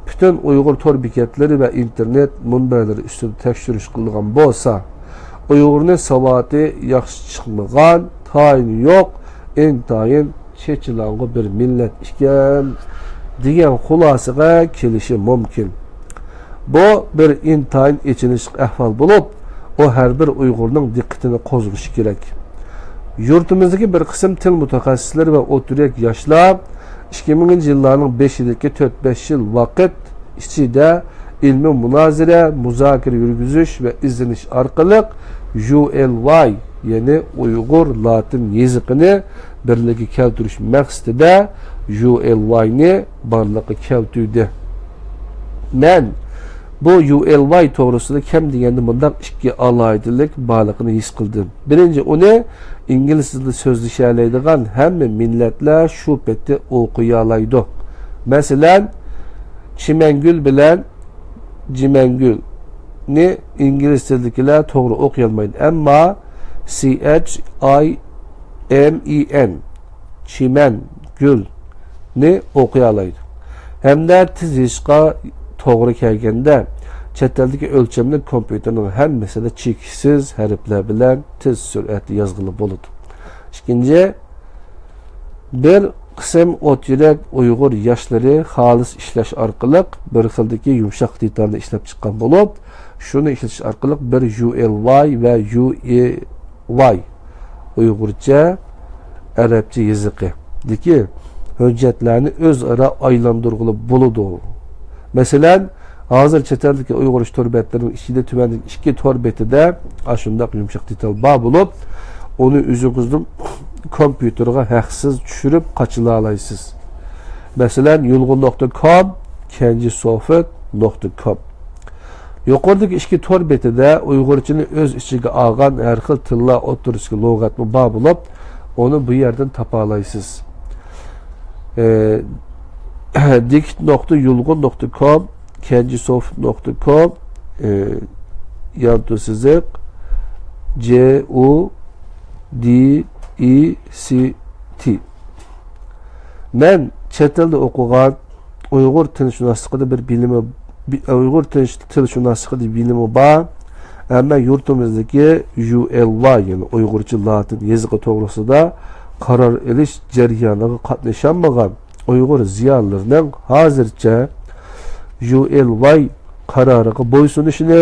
پۈتۈن ئۇيغۇر تور بېكەتلىرى ۋە ئىنتېرنېت مۇنبەرلىرى ئۈستىدە تەكشۈرۈش قىلىدىغان بولسا، ئۇيغۇرنى ساۋاتى ياخشى چىقمىغان، تايىنى يوق، ئىنتايىن چېچىلاڭغۇ بىر مىللەت ئىكەن، دېگەن خۇلاسىگە كېلىشى مۇمكىن. بۇ بىر ئىنتايىن ئېچىنىشلىق ئەھۋال بولۇپ، ئۇ ھەر بىر ئۇيغۇرنىڭ دىققىتىنى قوزغىشى كېرەك. يۇرتىمىزدىكى بىر قىسىم تىل مۇتەخەسسىسلىرى ۋە ئوتتۇرا ياشلار ئىككى مىڭىنچى يىللارنىڭ بېشىدىكى تۆت-بەش يىل ۋاقىت ئىچىدە ئىلمىي مۇنازىرە، مۇزاكىرە يۈرگۈزۈش ۋە ئىزدىنىش ئارقىلىق يۇ ئېل ۋاي، يەنى ئۇيغۇر لاتىن يېزىقىنى بىرلىككە كەلتۈرۈش مەقسىتىدە يۇ ئېل ۋاي نى بارلىققا كەلتۈردى. مەن بۇ يۇ ئېل ۋاي توغرىسىدا كەم دېگەندە مۇنداق ئىككى ئالاھىدىلىك بارلىقىنى ھېس قىلدىم. بىرىنچى، ئۇنى ئىنگلىز تىلىدا سۆزلىشەلەيدىغان ھەممە مىللەتلەر شۇ پېتى ئوقۇيالايدۇ. مەسىلەن، چىمەنگۈل بىلەن جىمەنگۈلنى ئىنگلىز تىلىدىكىلەر توغرا ئوقۇيالمايدۇ. ئەمما سى ئېچ ئاي ئېم ئى ئېن، چىمەن گۈلنى ئوقۇيالايدۇ. ھەمدە تېز يېزىشقا توغرا كەلگەندە، چەت ئەلدىكى ئۆلچەملىك كومپيۇتېرنىڭ ھەممىسىدە چېكىشسىز ھەرپلەر بىلەن تېز سۈرئەتتە يازغىلى بولىدۇ. ئىككىنچى، بىر قىسىم ئوت يۈرەك ئۇيغۇر ياشلىرى خالىس ئىشلەش ئارقىلىق بىر خىلدىكى يۇمشاق دېتالنى ئىشلەپ چىققان بولۇپ، شۇنى ئىشلىتىش ئارقىلىق بىر يۇ ئېل ۋاي ۋە يۇ ئېي ۋاي، ئۇيغۇرچە، ئەرەبچە يېزىقىدىكى ھۆججەتلەرنى ئۆزئارا ئايلاندۇرغىلى بولىدۇ. مەسىلەن، ھازىر چەت ئەلدىكى ئۇيغۇرچە تور بەتلىرىنىڭ ئىچىدە تۆۋەندىكى ئىككى تور بېتىدە ئاشۇنداق يۇمشاق دېتال بار بولۇپ، ئۇنى ئۆزىڭىزنىڭ كومپيۇتېرىغا ھەقسىز چۈشۈرۈپ قاچىلالايسىز. مەسىلەن، يۇلغۇن نۇقتا كوم، كەنجى سوفت نۇقتا كوم. يۇقىرىدىكى ئىككى تور بېتىدە ئۇيغۇرچىنى ئۆز ئىچىگە ئالغان ھەر خىل تىللار ئوتتۇرىسىدىكى لۇغەتمۇ بار بولۇپ، ئۇنى بۇ يەردىن تاپالايسىز. ئە، دىكىت نۇقتا يۇلغۇن نۇقتا كوم، كەنجى سوفت نۇقتا كوم، ئە، يانتۇ سىزىق، جې ئۇ دى ئى سى تى. مەن چەت ئەلدە ئوقۇغان، ئۇيغۇر تىلشۇناسلىقىدا بىر بىلىمى، بى-، ئۇيغۇر تىل-، تىلشۇناسلىقىدا بىلىمى بار، ئەمما يۇرتىمىزدىكى يۇ ئېل ۋاي، يەنى ئۇيغۇرچە لاتىن يېزىقى توغرىسىدا قارار ئېلىش جەريانىغا قاتنىشالمىغان ئۇيغۇر زىيالىيلىرىنىڭ ھازىرچە يۇ ئېل ۋاي قارارىغا بويسۇنۇشىنى،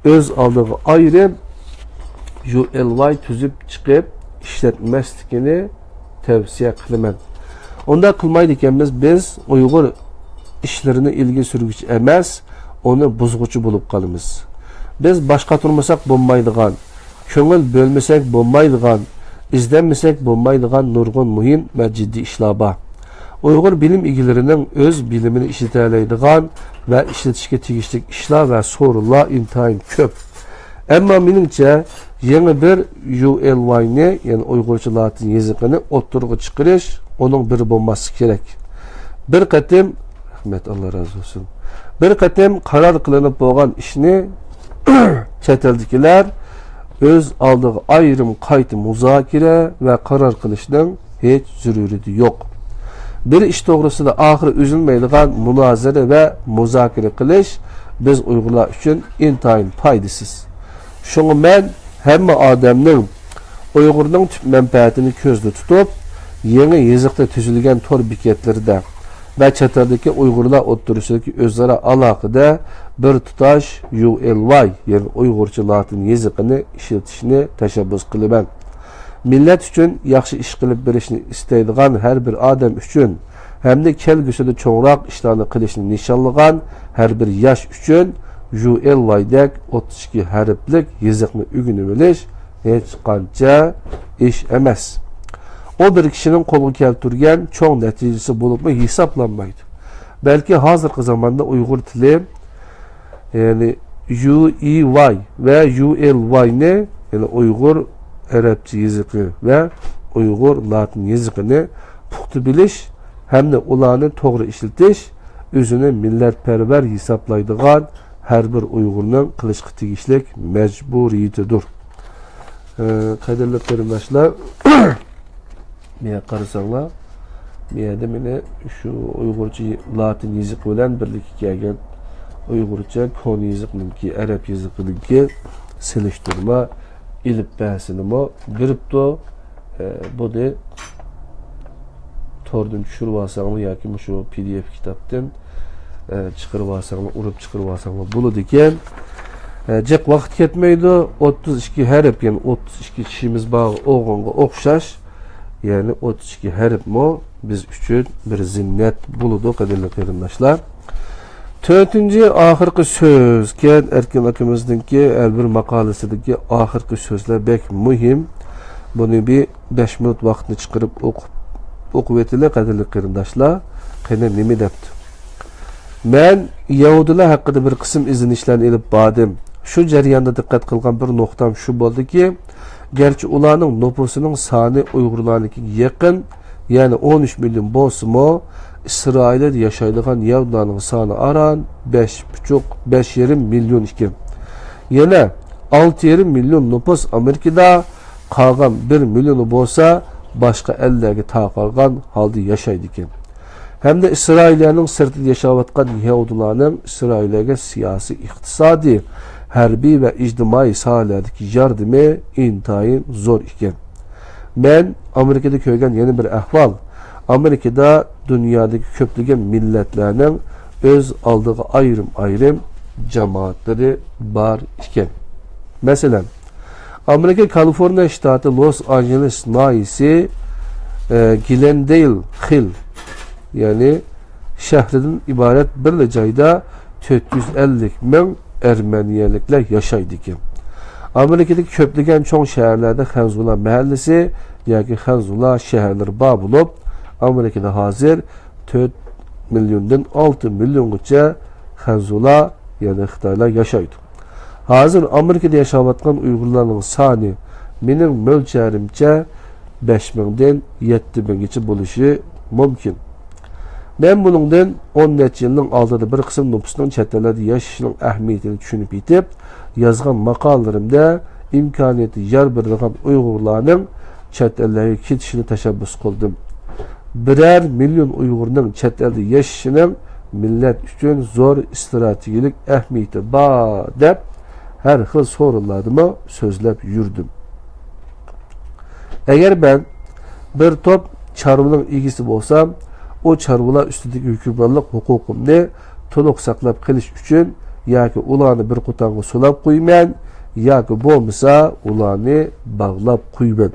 ئۆز ئالدىغا ئايرىم يۇ ئېل ۋاي تۈزۈپ چىقىپ ئىشلەتمەسلىكىنى تەۋسىيە قىلىمەن. ئۇنداق قىلمايدىكەنمىز، بىز ئۇيغۇر ئىشلىرىنى ئىلگىرى سۈرگۈچى ئەمەس، ئۇنى بۇزغۇچى بولۇپ قالىمىز. بىز باش قاتۇرمىساق بولمايدىغان، كۆڭۈل بۆلمىسەك بولمايدىغان، ئىزدەنمىسەك بولمايدىغان نۇرغۇن مۇھىم ۋە جىددىي ئىشلار بار. ئۇيغۇر بىلىم ئىگىلىرىنىڭ ئۆز بىلىمىنى ئىشلىتەلەيدىغان ۋە ئىشلىتىشكە تېگىشلىك ئىشلار ۋە سورۇنلار ئىنتايىن كۆپ. ئەمما مېنىڭچە، يېڭى بىر يۇ ئېل ۋاينى، يەنى ئۇيغۇرچە لاتىن يېزىقىنى ئوتتۇرىغا چىقىرىش ئۇنىڭ بىرى بولماسلىقى كېرەك. بىر قېتىم، رەھمەت، ئاللا رازى بولسۇن. بىر قېتىم قارار قىلىنىپ بولغان ئىشنى چەت ئەلدىكىلەر ئۆز ئالدىغا ئايرىم قايتا مۇزاكىرە ۋە قارار قىلىشنىڭ ھېچ زۆرۈرىيىتى يوق. بىر ئىش توغرىسىدا ئاخىرى ئۈزۈلمەيدىغان مۇنازىرە ۋە مۇزاكىرە قىلىش بىز ئۇيغۇرلار ئۈچۈن ئىنتايىن پايدىسىز. شۇڭا مەن ھەممە ئادەمنىڭ ئۇيغۇرنىڭ تۈپ مەنپەئەتىنى كۆزدە تۇتۇپ، يېڭى يېزىقتا تۈزۈلگەن تور بېكەتلىرىدە ۋە چەت ئەلدىكى ئۇيغۇرلار ئوتتۇرىسىدىكى ئۆزئارا ئالاقىدە بىر تۇتاش يۇ ئېل ۋاي، يەنى ئۇيغۇرچە لاتىن يېزىقىنى ئىشلىتىشنى تەشەببۇس قىلىمەن. مىللەت ئۈچۈن ياخشى ئىش قىلىپ بېرىشنى ئىستەيدىغان ھەر بىر ئادەم ئۈچۈن ھەمدە كەلگۈسىدە چوڭراق ئىشلارنى قىلىشنى نىشانلىغان ھەر بىر ياش ئۈچۈن يۇ ئېل ۋايدەك ئوتتۇز ئىككى ھەرپلىك يېزىقنى ئۆگىنىۋېلىش ھېچقانچە ئىش ئەمەس. ئۇ بىر كىشىنىڭ قولغا كەلتۈرگەن چوڭ نەتىجىسى بولۇپمۇ ھېسابلانمايدۇ. بەلكى ھازىرقى زاماندا ئۇيغۇر تىلى، يەنى يۇ ئى ۋاي ۋە يۇ ئېل ۋاينى، يەنى ئۇيغۇر ئەرەبچە يېزىقى ۋە ئۇيغۇر لاتىن يېزىقىنى پۇختا بىلىش ھەمدە ئۇلارنى توغرا ئىشلىتىش ئۆزىنى مىللەتپەرۋەر ھېسابلايدىغان ھەر بىر ئۇيغۇرنىڭ قىلىشقا تېگىشلىك مەجبۇرىيىتىدۇر. ئە، قەدىرلىك قېرىنداشلار، بۇ يەرگە قارىساڭلار، بۇ يەردە مېنى شۇ ئۇيغۇرچە لاتىن يېزىقى بىلەن بىرلىككە كەلگەن ئۇيغۇرچە كونا يېزىقنىڭكى، ئەرەب يېزىقىنىڭكى سېلىشتۇرما ئېلىپبەسىنىمۇ بېرىپتۇ. ئە، بۇنى توردىن چۈشۈرۈۋالساڭلار ياكى مۇشۇ پى دى ئېف كىتابتىن، ئە، چىقىرىۋالساڭلار، ئۇرۇپ چىقىرىۋالساڭلار بولىدىكەن. ئە، جىق ۋاقىت كەتمەيدۇ. ئوتتۇز ئىككى ھەرپ، يەنى ئوتتۇز ئىككى چىشىمىز بار ئوغۇنغا ئوخشاش. يەنى ئوتتۇز ئىككى ھەرپمۇ بىز ئۈچۈن بىر زىننەت بولىدۇ، قەدىرلىك قېرىنداشلار. تۆتىنچى، ئاخىرقى سۆزكەن، ئەركىن ئاكىمىزنىڭكى ھەر بىر ماقالىسىدىكى ئاخىرقى سۆزلەر بەك مۇھىم. بۇنى بىر بەش مىنۇت ۋاقىتنى چىقىرىپ ئوقۇپ، ئوقۇۋېتىلى، قەدىرلىك قېرىنداشلار. قېنى، نېمە دەپتۇ؟ مەن يەھۇدىيلار ھەققىدە بىر قىسىم ئىزدىنىشلەرنى ئېلىپ باردىم. شۇ جەرياندا دىققەت قىلغان بىر نۇقتام شۇ بولدىكى، گەرچە ئۇلارنىڭ نوپۇسىنىڭ سانى ئۇيغۇرلارنىڭكىگە يېقىن، يەنى ئون ئۈچ مىليون بولسىمۇ، ئىسرائىلىيەدە ياشايدىغان يەھۇدىيلارنىڭ سانى ئاران بەش پۇچۇق، بەش يېرىم مىليون ئىكەن. يەنە ئالتە يېرىم مىليون نوپۇس ئامېرىكىدا، قالغان بىر مىليونى بولسا باشقا ئەللەرگە تارقالغان ھالدا ياشايدىكەن. ھەمدە ئىسرائىلىيەنىڭ سىرتىدا ياشاۋاتقان يەھۇدىيلارنىڭ ئىسرائىلىيەگە سىياسىي، ئىقتىسادىي، ھەربىي ۋە ئىجتىمائىي ساھەلەردىكى ياردىمى ئىنتايىن زور ئىكەن. مەن ئامېرىكىدا كۆرگەن يەنە بىر ئەھۋال، ئامېرىكىدا دۇنيادىكى كۆپلىگەن مىللەتلەرنىڭ ئۆز ئالدىغا ئايرىم-ئايرىم جامائەتلىرى بار ئىكەن. مەسىلەن، ئامېرىكا كالىفورنىيە شتاتى لوس ئانژېلېس ناھىيىسى، ئە، گلېندېيل خىل، يەنى شەھىرىدىن ئىبارەت بىرلا جايدا تۆت يۈز ئەللىك مىڭ ئەرمېنىيەلىكلەر ياشايدىكەن. ئامېرىكىدىكى كۆپلىگەن چوڭ شەھەرلەردە خەنزۇلار مەھەللىسى ياكى خەنزۇلار شەھەرلىرى بار بولۇپ، ئامېرىكىدا ھازىر تۆت مىليوندىن ئالتە مىليونغىچە خەنزۇلار، يەنى خىتايلار ياشايدۇ. ھازىر ئامېرىكىدا ياشاۋاتقان ئۇيغۇرلارنىڭ سانى، مېنىڭ مۆلچەرىمچە، بەش مىڭدىن يەتتە مىڭگىچە بولۇشى مۇمكىن. مەن بۇنىڭدىن ئون نەچچە يىلنىڭ ئالدىدا بىر قىسىم نوپۇسنىڭ چەت ئەللەردە ياشىشىنىڭ ئەھمىيىتىنى چۈشىنىپ يېتىپ، يازغان ماقالىلىرىمدە ئىمكانىيىتى يار بېرىدىغان ئۇيغۇرلارنىڭ چەت ئەللەرگە كېتىشىنى تەشەببۇس قىلدىم. بىرەر مىليون ئۇيغۇرنىڭ چەت ئەلدە ياشىشىنىڭ مىللەت ئۈچۈن زور ئىستراتېگىيەلىك ئەھمىيىتى بار، دەپ ھەر خىل سورۇنلاردىمۇ سۆزلەپ يۈردۈم. ئەگەر مەن بىر توپ چارۋىنىڭ ئىگىسى بولسام، ئۇ چارۋىلار ئۈستىدىكى ھۆكۈمرانلىق ھوقۇقۇمنى تولۇق ساقلاپ قېلىش ئۈچۈن ياكى ئۇلارنى بىر قوتانغا سولاپ قويىمەن، ياكى بولمىسا ئۇلارنى باغلاپ قويىمەن.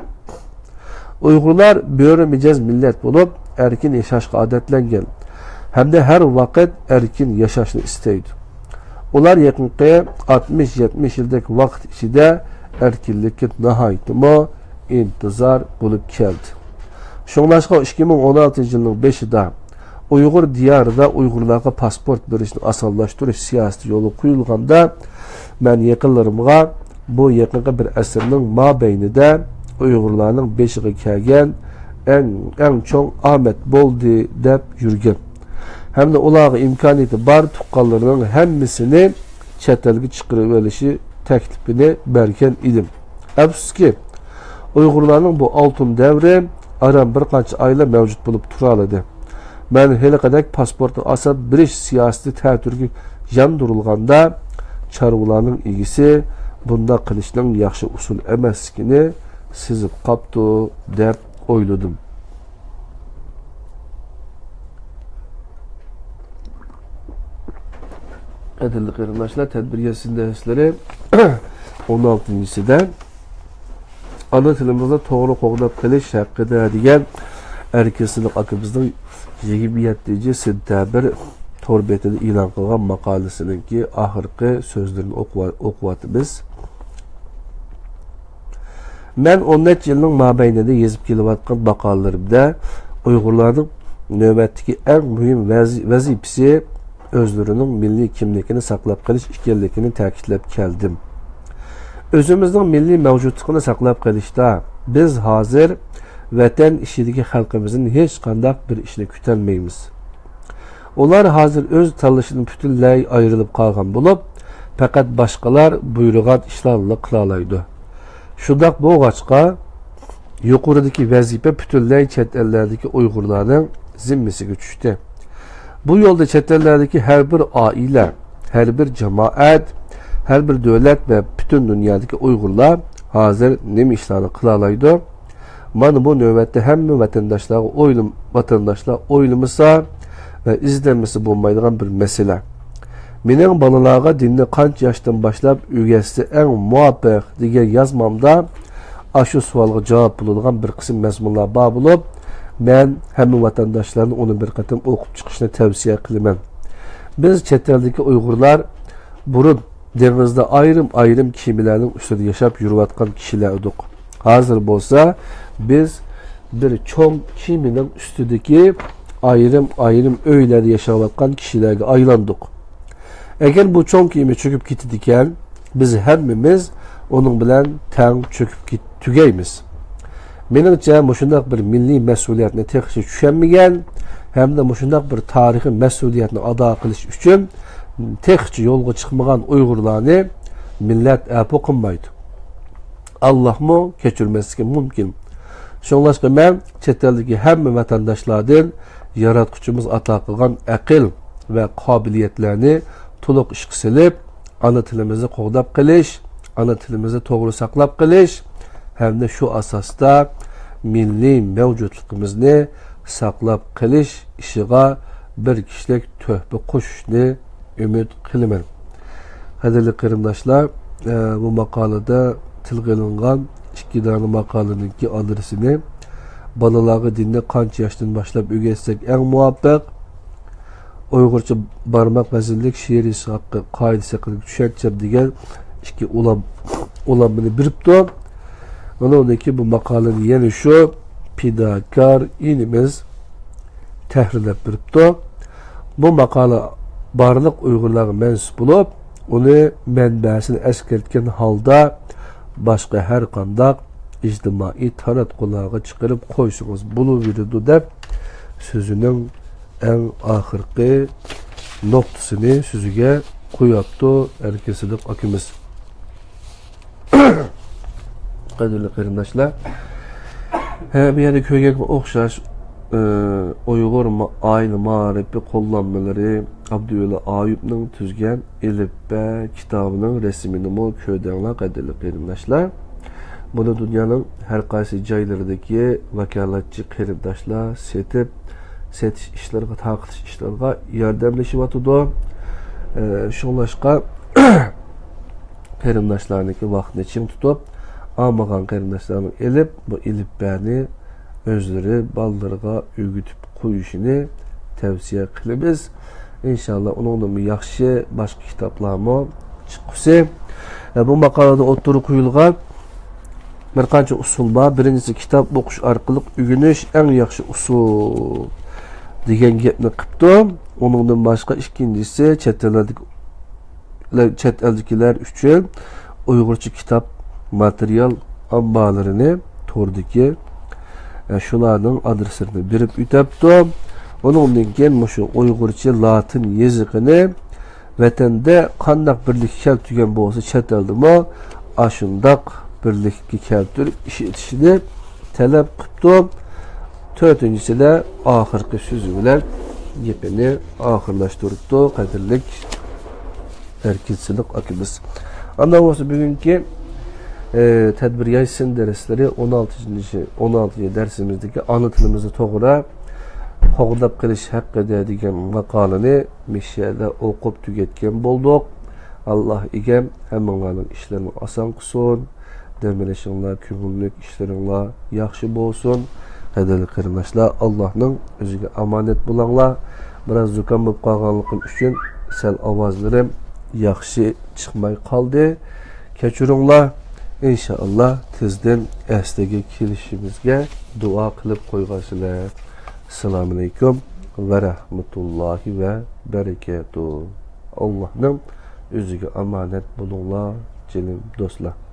ئۇيغۇرلار بۆرە مىجەز مىللەت بولۇپ، ئەركىن ياشاشقا ئادەتلەنگەن ھەمدە ھەر ۋاقىت ئەركىن ياشاشنى ئىستەيدۇ. ئۇلار يېقىنقى ئاتمىش يەتمىش يىلدەك ۋاقىت ئىچىدە ئەركىنلىككە ناھايىتىمۇ ئىنتىزار بولۇپ كەلدى. شۇڭلاشقا ئىككى مىڭ ئون ئالتىنچى يىلنىڭ بېشىدا ئۇيغۇر دىيارىدا ئۇيغۇرلارغا پاسپورت بېرىشنى ئاسانلاشتۇرۇش سىياسىتى يولغا قويۇلغاندا، مەن يېقىنلىرىمغا بۇ يېقىنقى بىر ئەسىرنىڭ مابەينىدە ئۇيغۇرلارنىڭ بېشىغا كەلگەن ئەڭ، ئەڭ چوڭ ئامەت بولدى دەپ يۈرگەن ھەمدە ئۇلارغا ئىمكانىيىتى بار تۇغقانلىرىنىڭ ھەممىسىنى چەت ئەلگە چىقىرىۋېلىشى تەكلىپىنى بەرگەن ئىدىم. ئەپسۇسكى، ئۇيغۇرلارنىڭ بۇ ئالتۇن دەۋرى ئاران بىر قانچە ئايلا مەۋجۇت بولۇپ تۇرالىدى. مەن ھېلىقىدەك پاسپورتنى ئاسان بېرىش سىياسىتى تەتۈرگە ياندۇرۇلغاندا، چارۋىلارنىڭ ئىگىسى بۇنداق قىلىشنىڭ ياخشى ئۇسۇل ئەمەسلىكىنى سېزىپ قاپتۇ، دەپ ئويلىدىم. قەدىرلىك قېرىنداشلار، تەدبىر ياسىن دەرسلىرى ئون ئالتىنچىسىدە ئانا تىلىمىزنى توغرا قوغداپ قېلىش ھەققىدە دېگەن ئەركىن سىدىق ئاكىمىزنىڭ يىگىرمە يەتتىنچى سېنتەبىر تور بېتىدە ئېلان قىلغان ماقالىسىنىڭكى ئاخىرقى سۆزلىرىنى ئوقۇۋا-، ئوقۇۋاتىمىز. مەن ئون نەچچە يىلنىڭ مابەينىدە يېزىپ كېلىۋاتقان ماقالىلىرىمدە ئۇيغۇرلارنىڭ نۆۋەتتىكى ئەڭ مۇھىم ۋەزى-، ۋەزىپىسى ئۆزلىرىنىڭ مىللىي كىملىكىنى ساقلاپ قېلىش ئىكەنلىكىنى تەكىتلەپ كەلدىم. ئۆزىمىزنىڭ مىللىي مەۋجۇتلۇقىنى ساقلاپ قېلىشتا بىز ھازىر ۋەتەن ئىچىدىكى خەلقىمىزدىن ھېچقانداق بىر ئىشنى كۈتەلمەيمىز. ئۇلار ھازىر ئۆز تاللىشىدىن پۈتۈنلەي ئايرىلىپ قالغان بولۇپ، پەقەت باشقىلار بۇيرۇغان ئىشلارلا قىلالايدۇ. شۇنداق بولغاچقا، يۇقىرىدىكى ۋەزىپە پۈتۈنلەي چەت ئەللەردىكى ئۇيغۇرلارنىڭ زىممىسىگە چۈشتى. بۇ يولدا چەت ئەللەردىكى ھەر بىر ئائىلە، ھەر بىر جامائەت، ھەر بىر دۆلەت ۋە پۈتۈن دۇنيادىكى ئۇيغۇرلار ھازىر نېمە ئىشلارنى قىلالايدۇ؟ مانا بۇ نۆۋەتتە ھەممە ۋەتەنداشلارغا ئويلىم-، ۋەتەنداشلار ئويلىمىسا ۋە ئىزدەنمىسە بولمايدىغان بىر مەسىلە. مېنىڭ بالىلارغا دىننى قانچە ياشتىن باشلاپ ئۆگەتسە ئەڭ مۇۋاپىق دېگەن يازمامدا ئاشۇ سوئالغا جاۋاب بولىدىغان بىر قىسىم مەزمۇنلار بار بولۇپ، مەن ھەممە ۋەتەنداشلارنى ئۇنى بىر قېتىم ئوقۇپ چىقىشنى تەۋسىيە قىلىمەن. بىز چەت ئەلدىكى ئۇيغۇرلار بۇرۇن دېڭىزدا ئايرىم-ئايرىم كېمىلەرنىڭ ئۈستىدە ياشاپ يۈرۈۋاتقان كىشىلەر ئىدۇق. ھازىر بولسا بىز بىر چوڭ كېمىنىڭ ئۈستىدىكى ئايرىم-ئايرىم ئۆيلەردە ياشاۋاتقان كىشىلەرگە ئايلاندۇق. ئەگەر بۇ چوڭ كېمە چۆكۈپ كېتىدىكەن، بىز ھەممىمىز ئۇنىڭ بىلەن تەڭ چۆكۈپ كېت-، تۈگەيمىز. مېنىڭچە، مۇشۇنداق بىر مىللىي مەسئۇلىيەتنى تېخىچە چۈشەنمىگەن ھەمدە مۇشۇنداق بىر تارىخىي مەسئۇلىيەتنى ئادا قىلىش ئۈچۈن تېخىچە يولغا چىقمىغان ئۇيغۇرلارنى مىللەت ئەپۇ قىلمايدۇ. ئاللاھمۇ كەچۈرمەسلىكى مۇمكىن. شۇڭلاشقا مەن چەت ئەلدىكى ھەممە ۋەتەنداشلاردىن ياراتقۇچىمىز ئاتا قىلغان ئەقىل ۋە قابىلىيەتلەرنى تولۇق ئىشقا سېلىپ، ئانا تىلىمىزنى قوغداپ قېلىش، ئانا تىلىمىزنى توغرا ساقلاپ قېلىش ھەمدە شۇ ئاساستا مىللىي مەۋجۇتلۇقىمىزنى ساقلاپ قېلىش ئىشىغا بىر كىشىلىك تۆھپە قوشۇشنى ئۈمىد قىلىمەن. قەدىرلىك قېرىنداشلار، ئە، بۇ ماقالىدە تىلغا ئېلىنغان ئىككى دانە ماقالىنىڭكى ئادرېسىنى، بالىلارغا دىننى قانچە ياشتىن باشلاپ ئۆگەتسەك ئەڭ مۇۋاپىق، ئۇيغۇرچە بارماق ۋەزىنلىك شېئىر يېزىش ھەققى قائىدىسى ھەققىدىكى چۈشەنچەم دېگەن ئىككى ئۇلام-، ئۇلانمىنى بېرىپتۇ. ئۇنىڭدىن كېيىن بۇ ماقالىنى يەنە شۇ پىداكار ئىنىمىز تەھرىرلەپ بېرىپتۇ. بۇ ماقالە بارلىق ئۇيغۇرلارغا مەنسۇپ بولۇپ، ئۇنى مەنبەسىنى ئەسكەرتكەن ھالدا باشقا ھەر قانداق ئىجتىمائىي تاراتقۇلارغا چىقىرىپ قويسىڭىز بولۇۋېرىدۇ، دەپ سۆزىنىڭ ئەڭ ئاخىرقى نۇقتىسىنى سۆزىگە قويۇپتۇ ئەركىن سىدىق ئاكىمىز. قەدىرلىك قېرىنداشلار، ھە، بۇ يەردە كۆرگەنگە ئوخشاش، ئى، ئۇيغۇر ما-، ئائىلە مائارىپى قوللانمىلىرى ئابدۇۋەلى ئايۇپنىڭ تۈزگەن ئېلىپبە كىتابىنىڭ رەسىمىنىمۇ كۆردۈڭلار، قەدىرلىك قېرىنداشلار. بۇنى دۇنيانىڭ ھەر قايسى جايلىرىدىكى ۋاكالەتچى قېرىنداشلار سېتىپ، سېتىش ئىشلىرىغا، تارقىتىش ئىشلىرىغا ياردەملىشىۋاتىدۇ. ئى، شۇڭلاشقا، قېرىنداشلارنىڭكى ۋاقتىنى چىڭ تۇتۇپ، ئالمىغان قېرىنداشلارنىڭ ئېلىپ، بۇ ئېلىپبەنى ئۆزلىرى بالىلىرىغا ئۆگىتىپ قويۇشىنى تەۋسىيە قىلىمىز. ئىنشاللا، ئۇنىڭدىنمۇ ياخشى باشقا كىتابلارمۇ چىققۇسى. ئە، بۇ ماقالىدە ئوتتۇرىغا قويۇلغان بىر قانچە ئۇسۇل بار. بىرىنچىسى، كىتاب ئوقۇش ئارقىلىق ئۆگىنىش ئەڭ ياخشى ئۇسۇل دېگەن گەپنى قىپتۇ. ئۇنىڭدىن باشقا، ئىككىنچىسى، چەت ئەللەردىكى، چەت ئەلدىكىلەر ئۈچۈن ئۇيغۇرچە كىتاب ماتېرىيال ئامبارلىرىنى توردىكى، ئە، شۇلارنىڭ ئادرېسلىرىنى بېرىپ ئۆتەپتۇ. ئۇنىڭدىن كېيىن مۇشۇ ئۇيغۇرچە لاتىن يېزىقىنى ۋەتەندە قانداق بىرلىككە كەلتۈرگەن بولسا، چەت ئەلدىمۇ ئاشۇنداق بىرلىككە كەلتۈرۈپ ئىشلىتىشنى تەلەپ قىپتۇ. تۆتىنچىسىدە ئاخىرقى سۆزى بىلەن گېپىنى ئاخىرلاشتۇرۇپتۇ، قەدىرلىك ئەركىن سىلىق ئاكىمىز. ئاندىن بولسا بۈگۈنكى، ئە، تەدبىر ياشىسۇن دەرسلىرى ئون ئالتىنچى، ئون ئالتىنچى دەرسىمىزدىكى ئانا تىلىمىزنى توغرا قوغداپ قېلىش ھەققىدە دېگەن ماقالىنى مىشەدە ئوقۇپ تۈگەتكەن بولدۇق. ئاللا ئىگەم ھەممىڭلارنىڭ ئىشلىرىنى ئاسان قىلسۇن. دەم ئېلىشىڭلار كۆڭۈللۈك، ئىشلىرىڭلار ياخشى بولسۇن. قەدىرلىك قېرىنداشلار، ئاللانىڭ ئۆزىگە ئامانەت بولۇڭلار. بىراز زۇكام بولۇپ قالغانلىقىم ئۈچۈن سەل ئاۋازلىرىم ياخشى چىقماي قالدى. كەچۈرۈڭلار. ئىنشائاللا، تېزدىن ئەسلىگە كېلىشىمىزگە دۇئا قىلىپ قويغايسىلەر. ئەسسالامۇئەلەيكۇم ۋە رەھمەتۇللاھى ۋە بەرىكاتۇھ. ئاللانىڭ ئۆزىگە ئامانەت بولۇڭلار، جېنىم دوستلار.